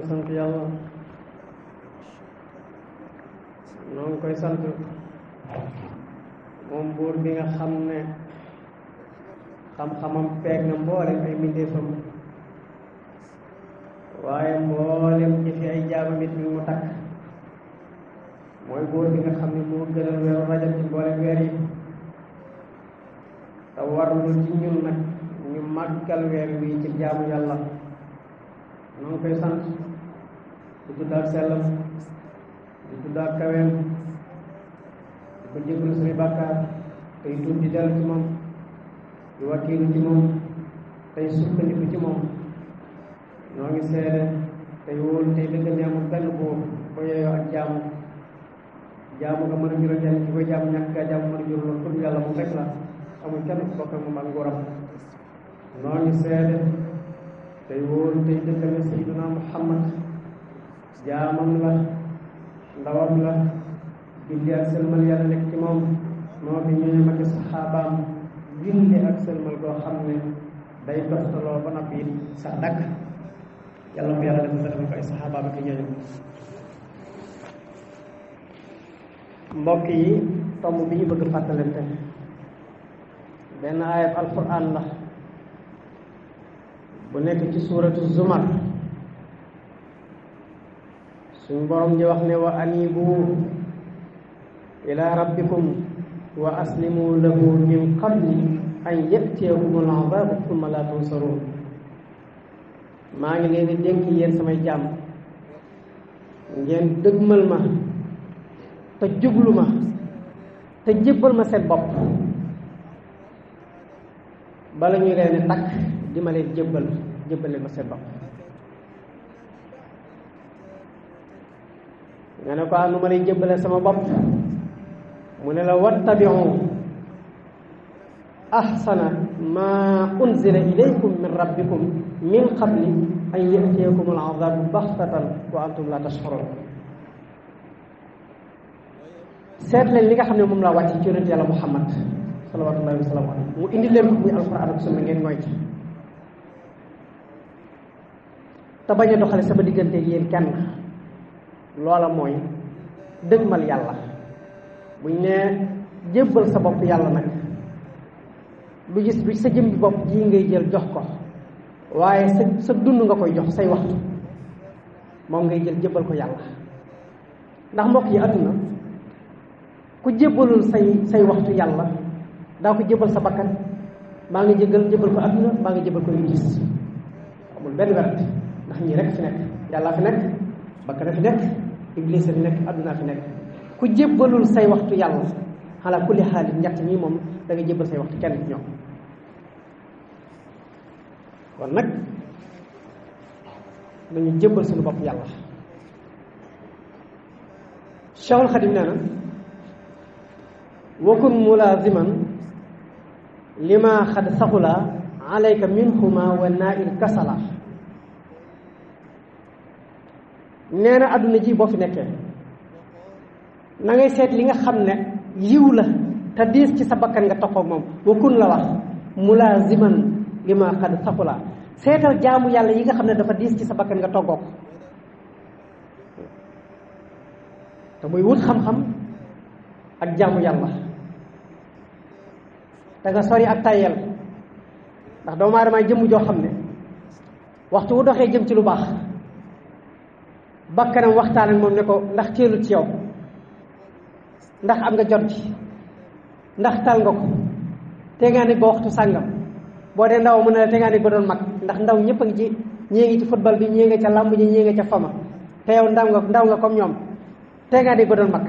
sant yàlla noo ngi koy sant moom buur bi nga xam ne xam-xamam peeg na mboolem ay mbindeefam waaye mboolem jëfi ay jaamam it mi mu takk mooy buur bi nga xam ne moo gënal weeru rajab ci mboolem weer yi te warlu ci ñun nag ñu màggal weer wi ci jaamu yàlla noo ngi koy sant di tudd ak sellam di tudd ak kaweem di ko jégalu suñuy bàkkaar tey tuub di dellu ci moom di wakkiilu ci moom tey sukkandiku ci moom noo ngi seede tey wóolu tey dëgg ne amul benn buur ko yeyoo ak jaamu nga mën a jural jàng ci koy jaamu ñàkk gaa jaamu mën a jural loolu pour yàlla moom rek la amul kenn ku bokk ak moom ak nguuram noo ngi seede tey wóolu tey dëgg ne Sayyiduna Muhammad jaamam la ndawam la julli ak sëlmal yàlla nekk ci moom moo fi ñooñam ak saxaabaam julli ak sëlmal goo xam ne day toftaloo ba noppi it sax dakk yàlla ko yàlla def na defal ko ay saxaabaam ak ñooñam. mbokk yi tomb bi ñu bëgg fàttalante benn ayat alquran la bu nekk ci suuratu Zumar suñ borom di wax ne wa anibu ila rabbikum wa aslimu lahu min qabli an yatiyakumul azabu thumma la tunsarun maa ngi leen di dénk yéen samay jaam ngeen dëgmal ma te jublu ma te jébbal ma seen bopp bala ñuy leen takk di ma leen jébbale ma seen bopp nga ne ko nu ma lay jébbale sama bopp mu ne la wattabi'u ahsana ma unzila ilaykum min rabbikum min qabli an ya'tiyakum al-'adhabu baghtatan wa antum la tash'urun seet leen li nga xam ne moom laa wàcc ci yonent yàlla Muhammad sallallahu wa sallam mu indi leen ko muy alquran ak sunna ngeen mooy ci te bañ a doxale sama diggante yéen kenn loola mooy dëgmal yàlla buñ ne jébbal sa bopp yàlla nag lu gis du sa jëm bi bopp ji ngay jël jox ko waaye sa dund nga koy jox say waxtu moom ngay jël jébbal ko yàlla ndax mbokk yi àdduna ku jébbalul say waxtu yàlla daa ko jébbal sa bakkan maa ngi jébbal ko àdduna maa ngi jébbal ko iblis amul benn weret ndax ñii rek fi nekk yàlla fi nekk bakkan fi nekk iblis fi nekk àdduna fi nekk ku jébbalul say waxtu yàlla xalaa kulli xaalis ñett ñi moom da nga jébbal say waxtu kenn ci ñoom kon nag dañu jébbal suñu bopp yàlla Cheikhul Xadim nee na wakun mulaziman lima xad saxula alayka minhuma wa nail kasala nee na àdduna ji boo fi nekkee na ngay seet li nga xam ne yiw la te diis ci sa bakkan nga toppoo moom wakun la wax mulaziman lima xad saxula seetal jaamu yàlla yi nga xam ne dafa diis ci sa bakkan nga toggoo ko te muy wut xam-xam ak jaamu yàlla te nga sori ak tayel ndax doomu aadama jëmm joo xam ne waxtu wu doxee jëm ci lu baax bakkanam waxtaan ak moom ne ko ndax teelut ci yow ndax am nga jot ji ndax tal nga ko te ngaa nekk ba waxtu sàngam boo dee ndaw mu ne la te ngaa nekk ba doon mag ndax ndaw ñëpp a ngi ci ñii ngi ci football bi ñii nga ca làmb ji ñii nga ca fama te yow ndaw nga comme ñoom te ngaa nekk ba doon mag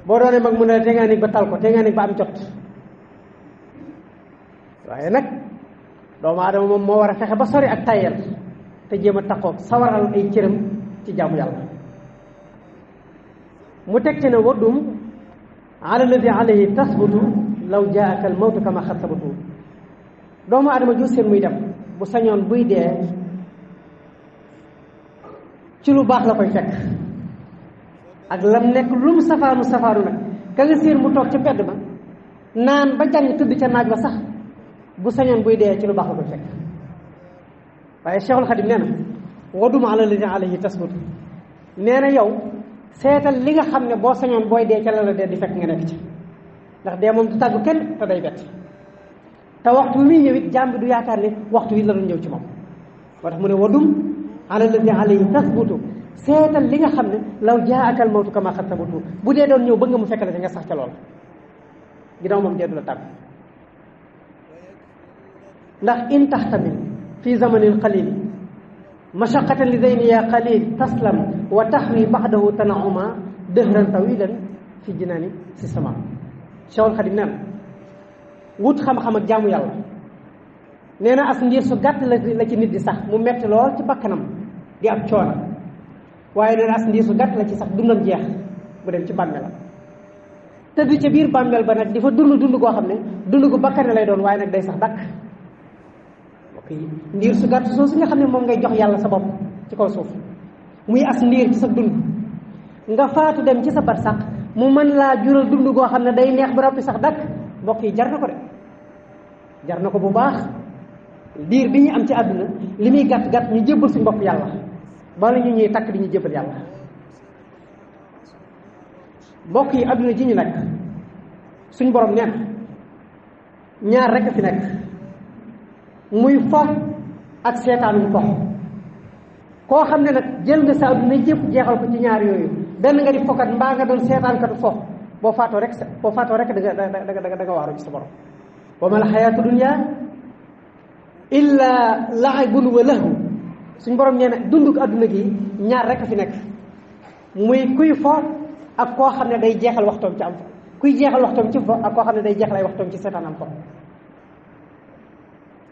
boo doonee mag mu ne la te ngaa nekk ba tal ko te ngaa nekk ba am jot waaye nag doomu aadama moom moo war a fexe ba sori ak tayel te jéem a taxaw sawaral ay cëram ci jaamu yàlla mu teg ci ne waddum ala alladi alayhi tasbutu law jaaka al mawtu kama xat sabatu doomu aadama ju seen muy dem bu sañoon buy dee ci lu baax la koy fekk ak lam nekk lum safaanu nag ka nga séen mu toog ca pedd ba naan ba jàng tëdd ca naaj ba sax bu sañoon buy dee ci lu baax la koy fekk waaye Cheikhul Khadim nee na wadum ala ladi alayhi tasbut nee na yow seetal li nga xam ne boo sañoon booy dee ca la dee di fekk nga nekk ci ndax dee moom du tàggu kenn te day bett te waxtu wi muy ñëw it jaam bi du yaakaar ne waxtu wi la doon ñëw ci moom moo tax mu ne wadum ala ladi alayhi tasbutu seetal li nga xam ne law jaaka al mawtu kama xat sabutu bu dee doon ñëw bëgg nga mu fekk la ca nga sax ca lool ginnaaw moom dee du la tàggu ndax in taxtamil fi zamanin qalil mashaqatan li zeyni ya qalil taslam wa taxwi baxdahu tanauma dëhran tawilan fi jinaani si sama Cheikhul Khadim nee na wut xam-xam ak jaamu yàlla nee na as ndiir su gàtt la ci nit di sax mu metti lool ci bakkanam di ab coono waaye nee na as ndiir su gàtt la ci sax dundam jeex mu dem ci bàmmeelam tëdd ca biir bàmmeel ba nag di fa dund goo xam ne dund gu bakkane lay doon waaye nag day sax dakk ndiir su gàtt soo si nga xam ne moom ngay jox yàlla sa bopp ci kaw suuf muy as ndiir ci sa dund nga faatu dem ci sa barsàq mu mën laa jural dund goo xam ne day neex ba noppi sax dakk mbokk yi jar na ko de jar na ko bu baax diir bi ñu am ci àdduna li muy gàtt gàtt ñu jébbal suñu bopp yàlla bala ñu ñuy takk di ñu jébbal yàlla mbokk yi àdduna ji ñu nekk suñ borom nee na ñaar rek a fi nekk muy fo ak seetaanum fo koo xam ne nag jël nga sa àdduna jëpp jeexal ko ci ñaar yooyu benn nga di fokat mbaa nga doon seetaankatu fo boo faatoo rek da nga waaru ci sa borom wa mal xayaatu dunya illa laibun wa lahu suñ borom nee na dunduk àdduna gi ñaar rek a fi nekk muy kuy fo ak koo xam ne day jeexal waxtoom ci am fo kuy jeexal waxtoom ci fo ak koo xam ne day jeexal ay waxtoom ci seetaan am fo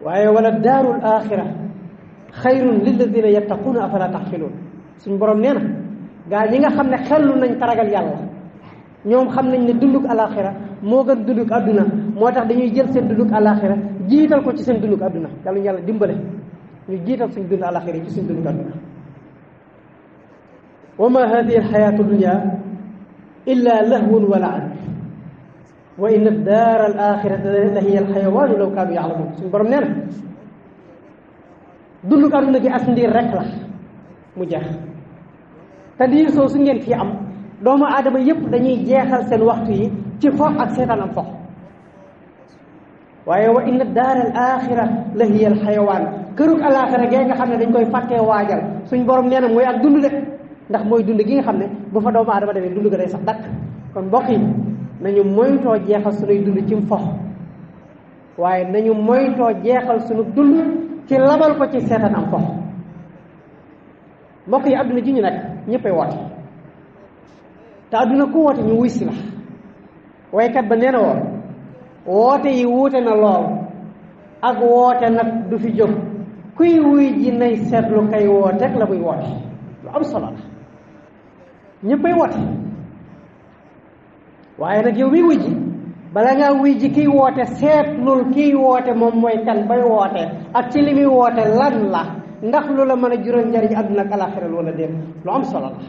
waaye wala daarul axira xayrun lilladina yattaquuna afala taxfiluun suñ borom nee na gaa ñi nga xam ne xellu nañ taragal yàlla ñoom xam nañ ne dunduk alaxira moo gën dunduk àdduna moo tax dañuy jël seen dunduk alaxira jiital ko ci seen dunduk àdduna yàlla ñu yàlla dimbale ñu jiital suñ dund alaxira yi ci suñ dunduk àdduna wa ma hadihi alxayatu dunya illa lahwun wa la'ib wa inna daara al axirata la hiya al xayawaanu law kaanu yaalamuun suñu borom nee na dunduk àdduna gi as ndiir rek la mu jeex te ndiir soo su ngeen fii am doomu aadama yépp dañuy jeexal seen waxtu yi ci fo ak seetaan am fo waaye wa inna daara al axira la hiya al xayawaan kërug alaxira gee nga xam ne dañ koy fàttee waajal suñ borom nee na mooy ak dund de ndax mooy dund gi nga xam ne bu fa doomu aadama demee dund ga day sax dakk kon mbokk yi nañu moytoo jeexal sunuy dund ci fo waaye nañu moytoo jeexal sunu dund ci labal ko ci seetaan am fo mbokk yi adduna ji ñu nekk ñëppay woote te adduna ku woote ñu wuy si la waykat ba nee na woon woote yi wuute na lool ak woote nag du fi jóg kuy wuy ji nay seetlu kay woote rek la muy woote lu am solo la ñëppay woote waaye nag yow mi wuy ji bala ngaa wuy ji kiy woote seetlul kiy woote moom mooy kan bay woote ak ci li muy woote lan la ndax lu la mën a jural njariñ àdduna ak alaxira wala déet lu am solo la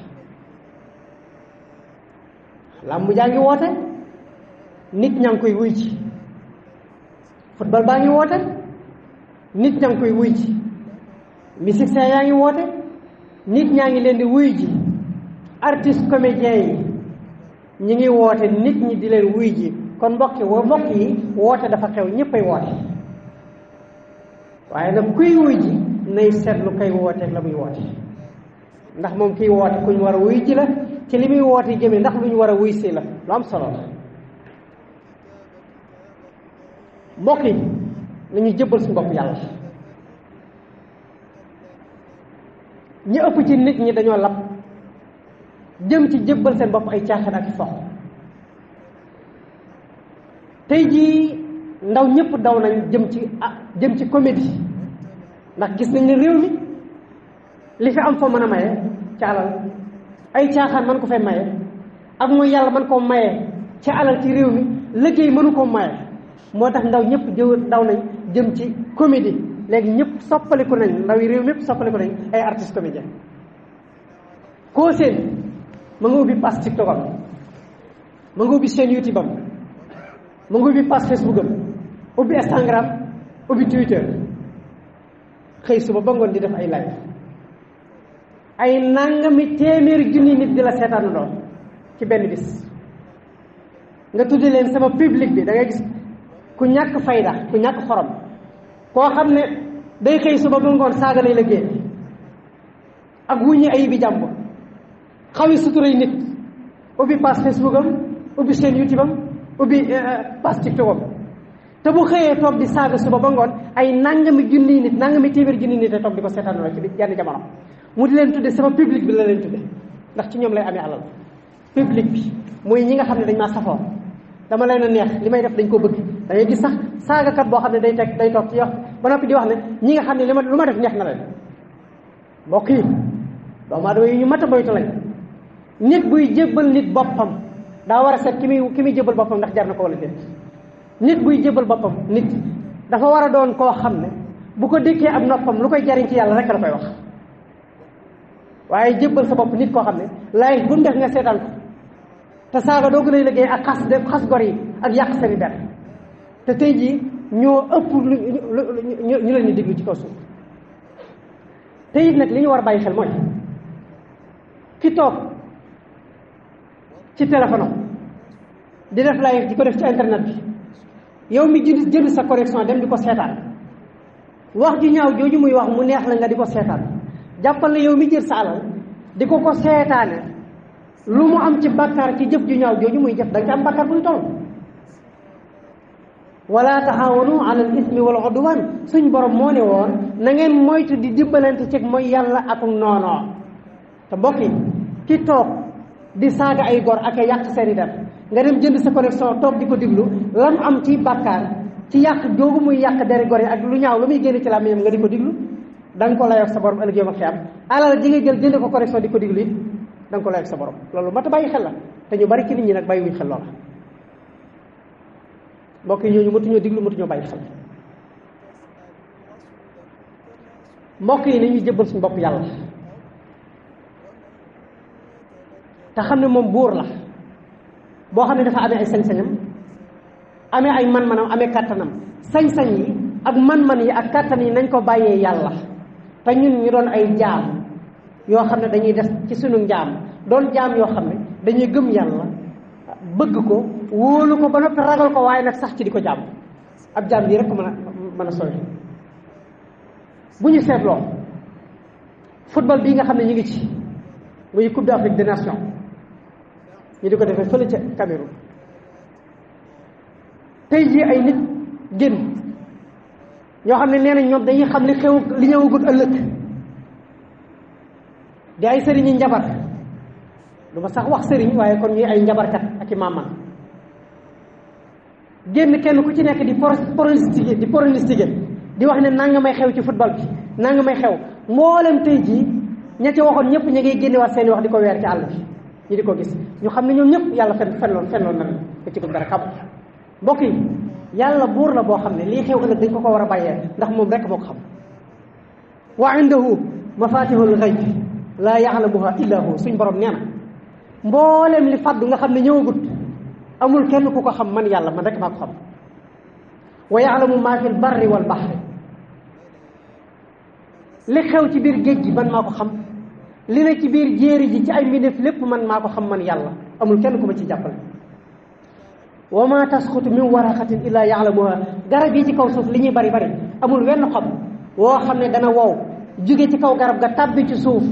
làmb jaa ngi woote nit ñaa ngi koy wuy ji football baa ngi woote nit ñaa ngi koy wuy ji musicien yaa ngi woote nit ñaa ngi leen di wuy ji artiste comédien yi ñi ngi woote nit ñi di leen wuy ji kon mbokk yi woote dafa xew ñëppay woote waaye nag kuy wuy ji nay seetlu kay woote la muy woote ndax moom kiy woote kuñ war a wuy ji la ci li muy woote jëmee ndax lu ñu war a wuy si la lu am solo la mbokk yi nañu jëbbal suñu bopp yàlla ñi ëpp ci nit ñi dañoo lab jëm ci jëbbal seen bopp ay caaxaan ak fox tey jii ndaw ñëpp daw nañ jëm ci comédie ndax gis nañ ne réew mi li fi am foo mën a maye ci alal ay caaxaan mën ko fay maye ak mooy yàlla mën koo maye ci alal ci réew mi liggéey mënu koo maye moo tax ndaw ñëpp daw nañ jëm ci comédie léegi ñëpp soppaliku nañ ndaw yi réew mépp soppaliku nañ ay artistes comédiens koo seen ma nga ubbi page TikTok am ma nga ubbi chaîne YouTube am ma nga ubbi page Facebook am ubbi Instagram ubbi Twitter xëy suba ba ngoon di def ay live ay nangami téeméeri junni nit di la seetaan doon ci benn bis nga tudde leen sama public bi da ngay gis ku ñàkk fayda ku ñàkk xorom koo xam ne day xëy suba ba ngoon saaga lay liggéey ak wuññi ay bi jàmbur xawi suturay nit ubbi page Facebook am ubbi chaîne YouTube am ubbi page TikTok am te bu xëyee toog di saaga suba ba ngoon ay nangami junniy nit nangami téeméer junniy nit te toog di ko seetaan ci yenn jamono mu di leen tudde sama public bi la leen tudde ndax ci ñoom lay amee alal public bi muy ñi nga xam ne dañ maa safoo dama leen a neex li may def dañ ko bëgg da ngay gis sax saagakat boo xam ne day toog ci wax ba noppi di wax ne ñi nga xam ne lu ma def neex na leen mbokk yi doomu aadama yi ñu mat a moytu lañ nit buy jébbal nit boppam daa war a seet ki muy jébbal boppam ndax jar na ko wala déet nit buy jébbal boppam nit dafa war a doon koo xam ne bu ko dékkee am noppam lu koy jariñ ci yàlla rek la koy wax waaye jébbal sa bopp nit koo xam ne laay bu mu def nga seetaan ko te saaga doo gën a liggéey ak xas gor yi ak yàq seen der te tey jii ñoo ëpp ñu leen di déglu ci kaw suuf te it nag li ñu war a bàyyi xel mooy ki toog ci téléphone di def live di ko def ci internet bi yow mi jënd sa connexion dem di ko seetaan wax ju ñaaw jooju muy wax mu neex la nga di ko seetaan jàppal na yow mi jël sa alal di ko seetaane lu mu am ci bàkkaar ci jëf ju ñaaw jooju muy jëf da nga ci am bàkkaar buy toll wala taxawanu ala al ismi wal udwan suñ borom moo ne woon na ngeen moytu di dimbalante ci mooy yàlla ak noonoo te mbokk yi ki toog di saaga ay gor ak a yàq seeni def nga dem jënd sa connexion toog di ko diglu lam am ci bàkkaar ci yàq joogu muy yàq deri gor yi ak lu ñaaw lu muy génn ci làmmiñam nga di ko diglu da nga ko layoog sa borom ëllëg yow ak xiyam alal ji nga jël jënd ko connexion di ko diglu it da nga ko layoog sa borom loolu mat a bàyyi xel la te ñu bari ci nit ñi nag bàyyiwuñ xel loola mbokk yi ñooñu mëtuñoo diglu mëtuñoo bàyyi xel mbokk yi nañuy jëbbal suñu bopp yàlla te xam ne moom buur la boo xam ne dafa amee ay sañ-sañam amee ay man-manam amee kàttanam sañ-sañ yi ak man-man yi ak kàttan yi nañ ko bàyyee yàlla te ñun ñu doon ay jaam yoo xam ne dañuy des ci sunu njaam doon jaam yoo xam ne dañuy gëm yàlla bëgg ko wóolu ko ba noppi ragal ko waaye nag sax ci di ko jaam ab jaam bii rek ko mën a sooy bu ñu seetloo football bii nga xam ne ñu ngi ci muy Coupe d'Afrique des Nations ñu di ko defee fële ca Cameroun tey jii ay nit génn ñoo xam ne nee nañ ñoom dañuy xam li xew li ñëwagut ëllëg di ay sëriñ yi njabar du ma sax wax sëriñ waaye kon ñuy ay njabarkat ak i maaman génn kenn ku ci nekk di pronostiquer di wax ne nanga may xew ci football bi nanga may xew mboolem tey jii ña ca waxoon ñëpp ñu ngi génnewaat seen wax di ko weer ci àll bi ñu di ko gis ñu xam ne ñoom ñëpp yàlla fenloon na ko ci ko dara xam mbokk yi yàlla buur la boo xam ne lii xew ëllëg dañ ko war a bàyyee ndax moom rek moo ko xam wa indahu mafatihul ghaib laa ya'lamuha illa hu suñ borom nee na mboolem li fàddu nga xam ne ñëwagut amul kenn ku ko xam man yàlla man rek maa ko xam wa ya'lamu ma fil barri wal bahri li xew ci biir géej gi man maa ko xam li ne ci biir jéeri ji ci ay mbindeef lépp man maa ko xam man yàlla amul kenn ku ma ci jàppale wa ma tasqutu min waraqatin illa ya'lamuha garab yi ci kaw suuf li ñuy bari bari amul wenn xob woo xam ne dana wow jóge ci kaw garab ga tàbbi ci suuf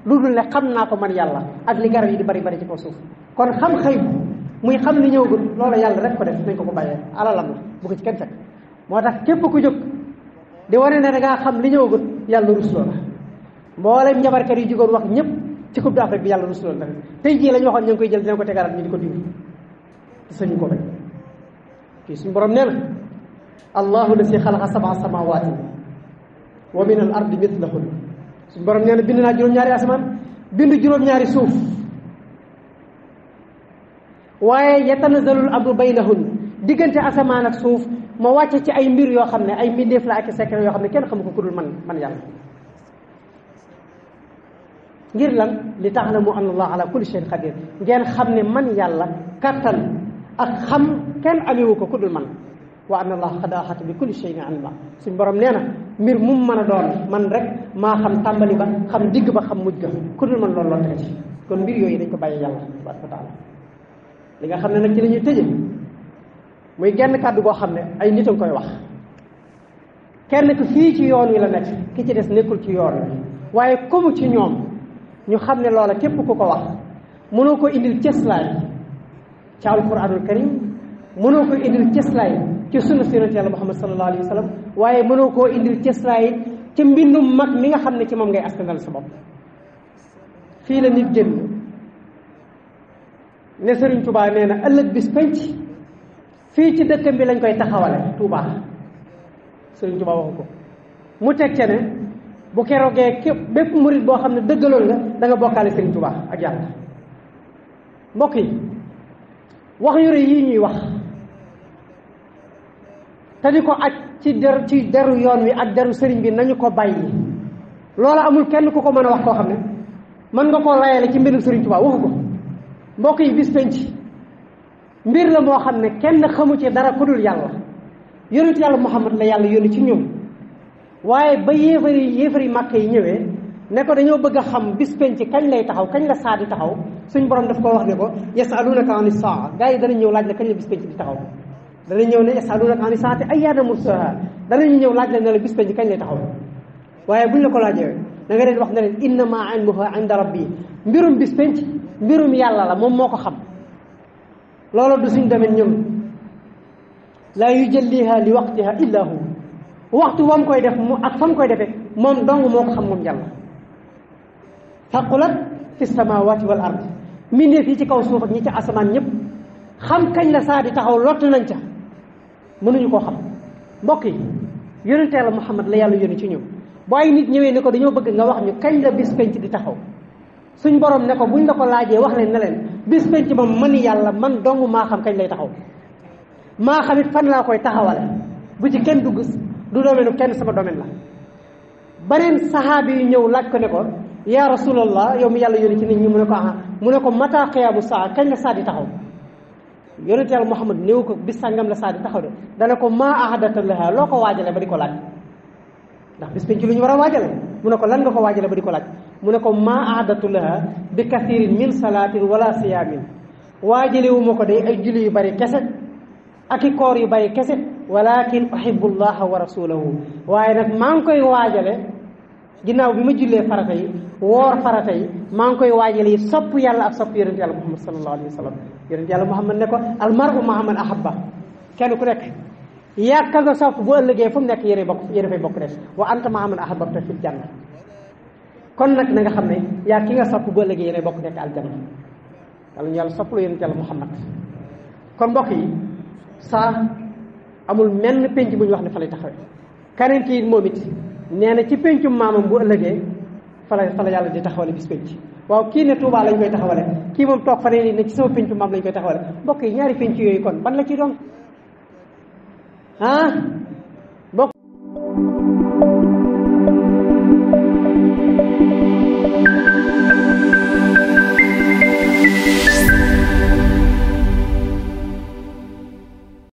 lu dul ne xam naa ko man yàlla ak li garab yi di bari bari ci kaw suuf kon xam xëy muy xam li ñëwagul loolu yàlla rek ko def nañ ko bàyyee alalam la bu ko ci kenn fekk moo tax képp ku jóg di wane ne da ngaa xam li ñëwagul yàlla rusloo la mboolem njabarkat yi jógoon wax ñëpp ci Coupe d'Afrique bi yàlla rusloo la tey jii la ñu waxoon ñu ngi koy jël dina ko tegaral ñu di ko diw te sañu ko bañ kii suñu borom nee na allahu lasi xalaqa sab'a samawati wa min al ardi mithlahun suñu borom nee na bind naa juróom-ñaari asamaan bind juróom-ñaari suuf waaye yatanazalul amru baynahun diggante asamaan ak suuf ma wàcce ci ay mbir yoo xam ne ay mbindeef la ak secret yoo xam ne kenn xamu ko ku dul man yàlla ngir lan li ta'lamu anna allah ala kulli shay'in qadir ngeen xam ne man yàlla kattan ak xam kenn amewu ko ku dul man wa anna allah qad ahata bi kulli shay'in ilma suñ borom nee na mbir mu mën a doon man rek maa xam tàmbali ba xam digg ba xam mujj ga ku dul man loolu loo tege ci kon mbir yooyu dañ ko bàyyi yàlla tabaraka wa taala li nga xam ne nag ci la ñuy tëje muy genn kàddu goo xam ne ay nit a koy wax kenn ku fii ci yoon wi la nekk ki ci des nekkul ci yoon wi waaye comme ci ñoom ñu xam ne loola képp ku ko wax mënoo ko indil cëslaay ci alquranul karim mënoo ko indil cëslaay ci sunna si yonent yàlla Muhammad sallallahu alayhi wa sallam waaye mënoo koo indil cëslaay ci mbindum mag mi nga xam ne ci moom ngay askanal sa bopp fii la nit génn ne Sëriñ Tuubaa nee na ëllëg bis penc fii ci dëkkam bi lañ koy taxawale Tuubaa Sëriñ Tuubaa waxu ko mu teg ca ne bu keroogee képp bépp murit boo xam ne dëggaloon nga da nga bokkaale Sëriñ Tuubaa ak yàlla mbokk yi wax yu rëy yii ñuy wax te di ko aj ci deru yoon wi ak deru sëriñ bi nañu ko bàyyi loola amul kenn ku ko mën a wax koo xam ne mën nga koo layale ci mbirum Sëriñ Tuubaa waxu ko mbokk yi bis penc mbir la moo xam ne kenn xamu ci dara ku dul yàlla yonent yàlla Muhammad la yàlla yónni ci ñoom waaye ba yéefari màkk yi ñëwee ne ko dañoo bëgg a xam bis penc kañ lay taxaw kañ la saa di taxaw suñ borom daf koo wax ne ko yasalunaka ani saa gars yi danañ ñëw laaj la kañ la bis penc di taxaw danañ ñëw ne yasalunaka ani saati ayyaana mursaha danañ ñëw laaj la ne la bis penc kañ lay taxaw waaye buñ la ko laajee da nga leen wax ne leen innama ilmuha inda rabbi mbirum bis penc mbirum yàlla la moom moo ko xam loolu du suñ domaine ñun laa yujalliha li waqtiha illa hu waxtu wam koy def mu ak fam koy defee moom dong moo ko xam moom yàlla faqulat fi samawati wal ard mbindeef yi ci kaw suuf ak ñi ci asamaan ñëpp xam kañ la saa di taxaw lott nañ ca mënuñu koo xam mbokk yi yonente yàlla Muhammad la yàlla yónni ci ñoom bu ay nit ñëwee ne ko dañoo bëgg nga wax ñu kañ la bis penc di taxaw suñ borom ne ko buñ la ko laajee wax leen ne leen bis penc moom man yàlla man dong maa xam kañ lay taxaw maa xam it fan laa koy taxawale bu ci kenn dugg du domaine kenn sama domaine la beneen saxaabi yu ñëw laaj ko ne ko yaa rasulallah yow mi yàlla yónni ci nit ñi mu ne ko mata qiyaamu saa kañ la saa di taxaw yonent yàlla Muhammad néew ko bis sàngam la saa di taxaw de dana ko maa ahadata laha loo ko waajale ba di ko laaj ndax bis penc lu ñu war a waajale mu ne ko lan nga ko waajale ba di ko laaj mu ne ko maa ahadatu laha bi kathirin min salaatin wala siyaamin waajale wu ma ko de ay julli yu bari kese ak i koor yu bari kese walakin uhibbu llaha wa rasulahu waaye nag maa ngi koy waajale ginnaaw bi ma jullee farata yi woor farata yi maa ngi koy waajale yi sopp yàlla ak sopp yonent yàlla Muhammad sallallahu alayhi wa sallam yonent yàlla Muhammad ne ko almaru ma'a man ahabba kenn ku nekk yàkka nga sopp bu ëllëgee fu mu nekk yéen fay bokk des wa anta ma'a man ahabbta fil janna kon nag na nga xam ne yaa ki nga sopp bu ëllëgee yéen bokk nekk aljanna yàlla ñu yàlla sopp la yonent yàlla Muhammad kon mbokk yi saa amul menn penc bu ñu wax ne fa lay taxawee keneen kii moom it nee na ci pencum maamam bu ëllëgee fa la yàlla di taxawale bis penc waaw kii ne Touba lañ koy taxawale kii moom toog fa ne ci sama pencum maam lañ koy taxawale mbokk yi ñaari penc yooyu kon ban la ciy doon mbokk